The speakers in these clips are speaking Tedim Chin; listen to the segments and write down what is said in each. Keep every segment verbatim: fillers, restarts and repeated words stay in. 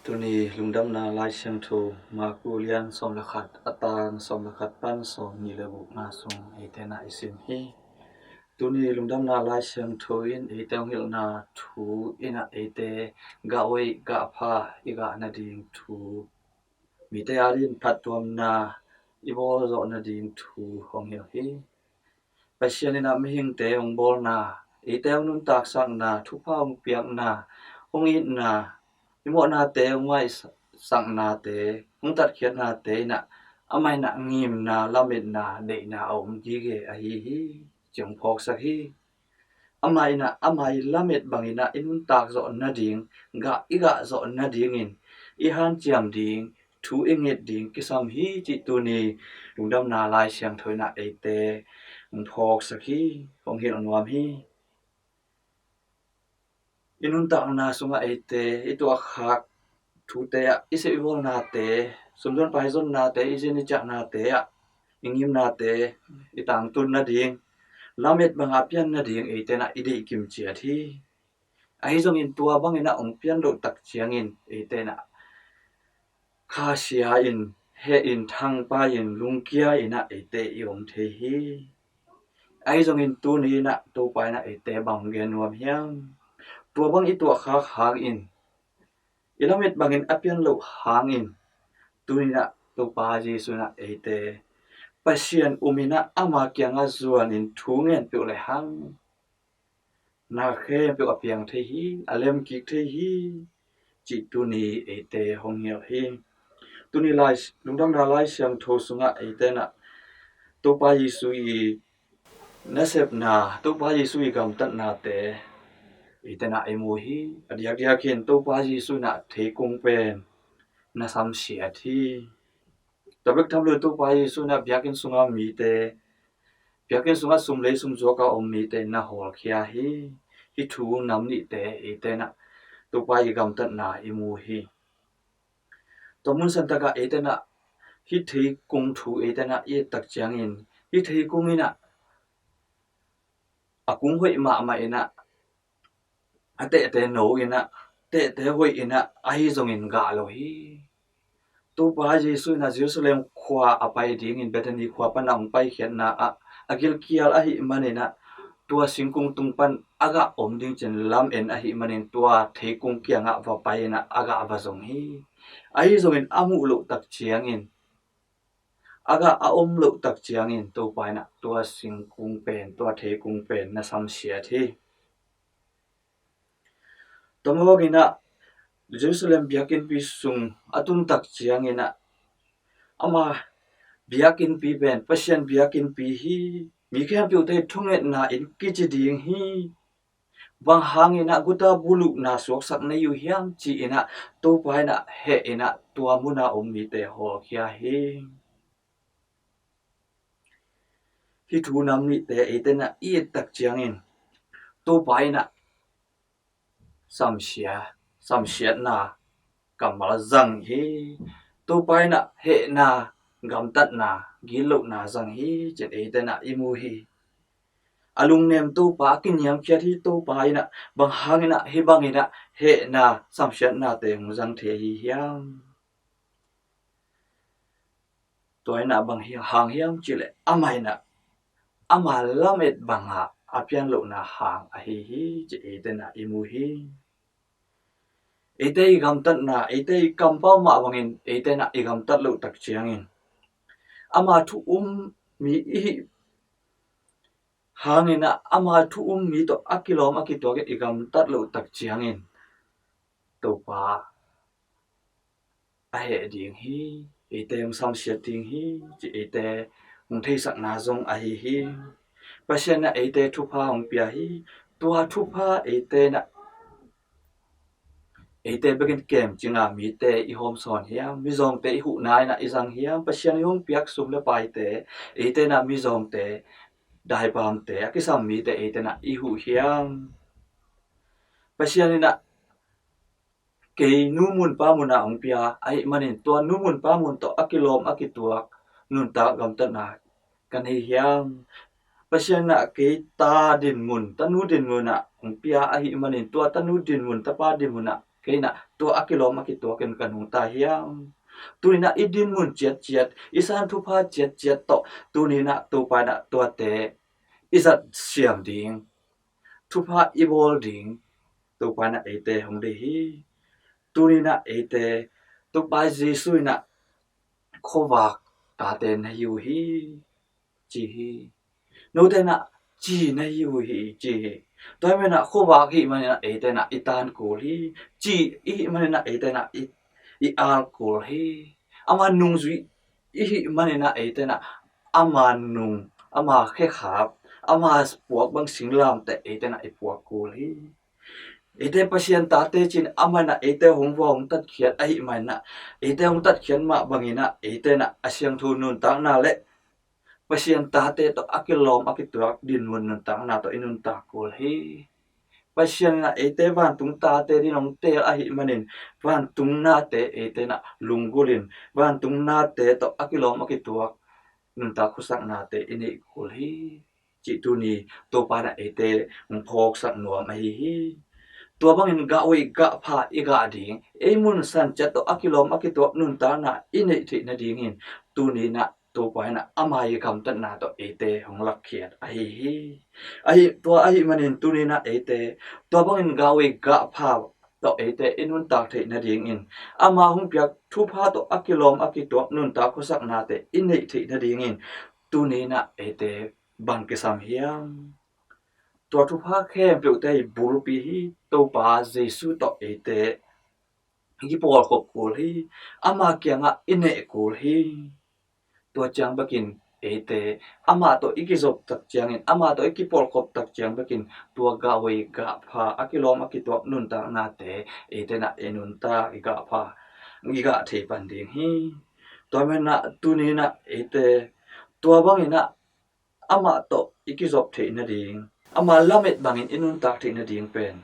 Tuni lungdamna Lai Siangtho Marku lian sawm le khat, a tang sawm le khat pan sawm nih le gukna sung eite na i sim hi. Tuni lungdamna Lai Siangtho in eite hong hilhna thu in ah eite gah hoih gah pha i gah nading thu, mite adingin phattuamna i bawl zawh nading thu hong hilh hi. Pasian in ah mihingte hong bawlna, eite hong nuntaksakna, thupha hong piakna, hong itna, i mawhnate hong ngaihsaknate, hong tatkhiatnate in ah amah in ah ngimna, lametna, deihna a om gige ahi hi, ci hong phawksak hi. Amah in ah ama i lamet bangin ah i nuntak zawh nading, gah i gah zawh nadingin i hanciam ding, thu i nget ding kisam hi cih tuni lungdamna Lai Siangtho in ah eite hong phawksak hi, hong hilh nuam hi. I nuntakna sungah eite i tuahkhak thute ah, i sep i bawlnate, sumzon paizonnate, i zin i ciahnate ah, i ngimnate i tangtun nading, lamet bangah pian nading eite in ah i deih kimciat hi. Ahi zongin tua bangin ah hong pian loh tak ciangin eite in ah khasia in, heh in, thangpai in, lungkia in ah eite i om thei hi. Ahi zongin tuni in ah Topa in ah eite bang hong gen nuam hiam? Tua bang i tuahkhak hangin, i lamet bangin a pian loh hangin, tuni in ah Topa Jesu in ah eite Pasian um in ah ama kiangah zuanin thu ngen peuh le hang, na khempeuh a piang thei hi, a lem kik thei hi, cih tuni eite hong hilh hi. Tuni lai, lungdamna Lai Siangtho sungah eite in ah Topa Jesu i nasepna, Topa Jesu i gamtatnate eite in ah i mu hi. A diakdiak in Topa Jesu in ah theikung pen na samsiat hi. Tua bek tham lo Topa Jesu in ah biakinn sunga mite, biakinn sungah sum lei sum zuak a om mite na hawlkhia hi. Hih thu nam nihte eite in ah Topa i gamtatna i mu hi. Tua mun santakah eite in ah hih theikung thu eite in ah i et tak ciangin, hih theikung in ah a kung hoih mahmah in ah, a tehte no in ah, tehte hoih in ah, ahi zongin gah lo hi. Topa Jesu in ah Jerusalem khua a pai dingin Bethany khua pan a hong paikhiatna ah a gilkial ahih manin ah, tua singkung tung pan a gah om ding cin lam en ahih manin tua theikung kiangah va pai in ah a gah va zong hi. Ahi zongin a muh loh tak ciangin, a gah a om loh tak ciangin Topa in ah tua singkung pen, tua theikung pen na samsiat hi. Tua mawk in ah Jerusalem biakinnpi sung a tun tak ciangin ah, ama biakinnpi pen Pasian biakinnpi hi, mi khempeuhte thungetna inn kici ding hi, bang hangin ah guta buluhna suaksak na hi uh hiam, ci-in ah Topa in ah heh in ah tua mun a om mite hawlkhia hi. Hih thu nam nihte eite in ah i et tak ciangin Topa in ah samsia, samsiatna kammal zang hi. Topa in ah hehna, gamtatna, gitlohna zang hi, cin eite in ah i mu hi. A lungnem Topa, a kiniamkhiat hi Topa in ah bang hangin ah hih bangin ah hehna, samsiatnate hong zang thei ahi hiam? Tua in ah bang hi hang hiam cih leh amah in ah ama lamet bangah a pian lohna hang ahi hi, ci eite in ah i mu hi. Eite i gamtatna, eite i kampau mah bangin eite in ah i gamtat loh tak ciangin, ama thu um mi i hih hangin ah, ama thu um mi tawh a kilawm a kituak in i gamtat loh tak ciangin Topa a heh ding hi, eite hong samsiat ding hi, ci eite hong theisakna zong ahi hi. Pasian in ah eite thupha hong pia hi. Tua thupha eite in ah, eite bekin kemcinga mite i hawmsawn hiam? Mizawngte i huhna in ah i zang hiam? Pasian i hong piak sum le paite, eite in ah mizawngte, daipamte, a kisam mite eite in ah i huh hiam? Pasian in ah kei nu mun pa mun ah hong pia ahih manin tua nu mun pa mun tawh a kilawm a kituak nuntak gamtatna ka nei hiam? Pasian in ah kei ta dinmun, tanu dinmun ah hong pia ahih manin tua tanu dinmun, tapa dinmun ah kei inah tua a kilawm a kituakin ka nungta hiam? Tuni inah i dinmun ciatciat, i san thupha ciatciat tawh tuni inah Topa inah tuate i zat siam ding, thupha i bawl ding Topa inah eite hong deih hi. Tuni inah eite Topa Jesu inah khuavak tate na hi uh hi, ci hi. Note inah ci na hi uh hi, ci hi. Tua hi maninah khuavak hi maninah eite inah i tan kul hi. Ci i hi maninah eite inah i, i al kul hi. Ama nungzui i hi maninah eite inah ama nung, ama khekhap, ama puak bang singlamteh eite inah i puak kul hi. Eite Pasian tate ci-in amah inah eite hong vua hong tatkhiat ahih maninah, eite hong tatkhiat mah banginah eite inah a siangtho nuntakna le Pasian tate tawh a kilawm a kituak dinmun nuntakna tawh i nuntak kul hi. Pasian inah eite vantung tate dingin hong teel ahih manin vantung nate eite inah lunggulhin, vantung nate tawh a kilawm a kituak nuntak khuasaknate i neih kul hi, cih tuni Topa inah eite hong phawksak nuam ahi hi. Tua bangin gah hoih gah pha i gah ding, ei mun san ciat tawh a kilawm a kituak nuntakna i neih theih nadingin tuni inah Topa inah ama i gamtatna tawh eite hong lakkhiat ahi hi. Ahi, tua ahih manin tuni inah eite tua bangin gah hoih gah pha tawh eite i nuntak theih nadingin, ama hong piak thupha tawh a kilawm a kituak nuntak khuasaknate i neih theih nadingin tuni inah eite bang kisam hiam? Tua thupha khempeuhte i bulpi hi. Topa Jesu tawh eite i kipawlkhop kul hi. Ama kiangah i neh kul hi. Tua ciang bekin eite amah tawh i kizop tak ciangin, amah tawh i kipawlkhop tak ciang bekin tua gah hoih gah pha, a kilawm a kituak nuntaknate eite inah i nuntak, i gah pha, i gah thei pan ding hi. Tua maninah tuni inah eite tua banginah amah tawh i kizop theih nading, ama lamet bangin i nuntak theih nading pen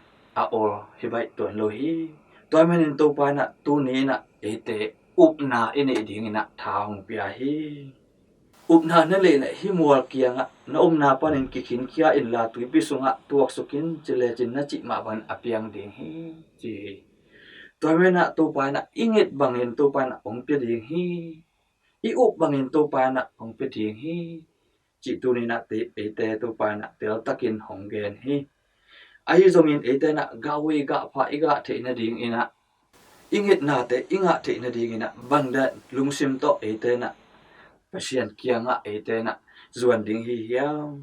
a ol hi baih tuan lo hi. Tua manin Topa inah tuni inah eite upna i neih ding inah tha hong pia hi. Upna na neih leh hih mual kiangah na omna panin kikhinkhia inla tuipi sungah tuaksuk in, ci lecin na cih mah bangin a piang ding hi, ci hi. Tua maninah Topa inah i nget bangin Topa inah hong pia ding hi. I up bangin Topa inah hong pia ding hi, cih tuni inah eite Topa inah teltakin hong gen hi. Ahi zongin eite inah gah hoih gah pha i gah theih nading inah, i ngetnate i ngah theih nading inah bangdan lungsim tawh eite inah Pasian kiangah eite inah zuan ding hi hiam?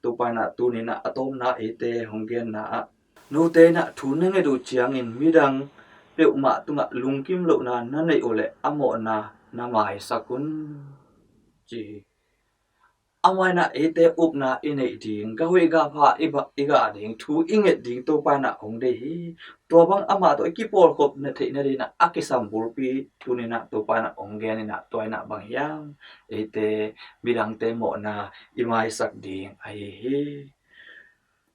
Topa inah tuni inah a tawpna eite hong genna ah, note inah thu na nget uh ciangin midang peuhmah tungah lungkim lohna na neih uh leh a mawhna na maisak un, ci hi. Amah inah eite upna i neih ding, gah hoih gah pha i gah ding, thu i nget ding Topa inah hong deih hi. Tua bang amah tawh i kipawlkhop na theih nading inah a kisam bulpi tuni inah Topa inah hong gen inah, tua inah bang hiam? Eite midangte mawhna i maisak ding ahi hi.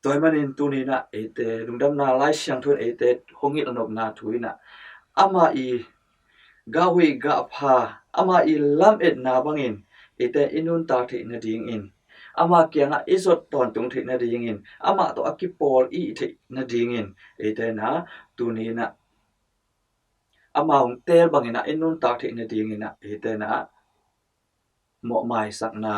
Tua ahih manin tuni inah eite lungdamna Lai Siangtho in eite hong hilh nopna thu inah, ama i gah hoih gah pha, ama i lametna bangin eite i nuntak theih nadingin, ama kiangah i zot tawntung theih nadingin, amah tawh a kipawl i theih nadingin eite inah tuni inah ama hong teel bangin ah i nuntak theih nadingin ah eite inah mawhmaisakna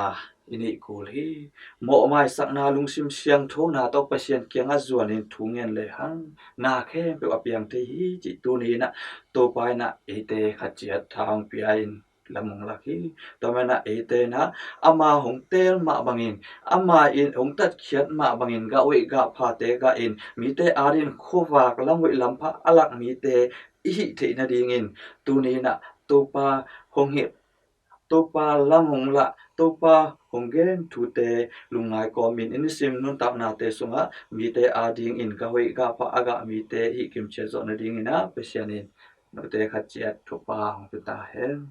i neih kul hi. Mawhmaisakna, lungsim siangthona tawh Pasian kiangah zuanin thu ngen lehang na khempeuh a piang thei hi, cih tuni inah Topa inah eite khat ciat tha hong pia in lam hong lak hi. Tua maninah eite inah ama hong teel mah bangin, ama in hong tatkhiat mah bangin gah hoih gah phate gah in, mite adingin khuavak, lam hoih lam pha a lak mite i hih theih nadingin tuni inah Topa hong hilh, Topa lam hong lah, Topa hong gen thute lungngai kawmin i nisim nuntaknate sungah mite adingin gah hoih gah pha a gah mite i hih kimciat zawh nadingin ah Pasian in note khat ciat thupha hong pia ta hen.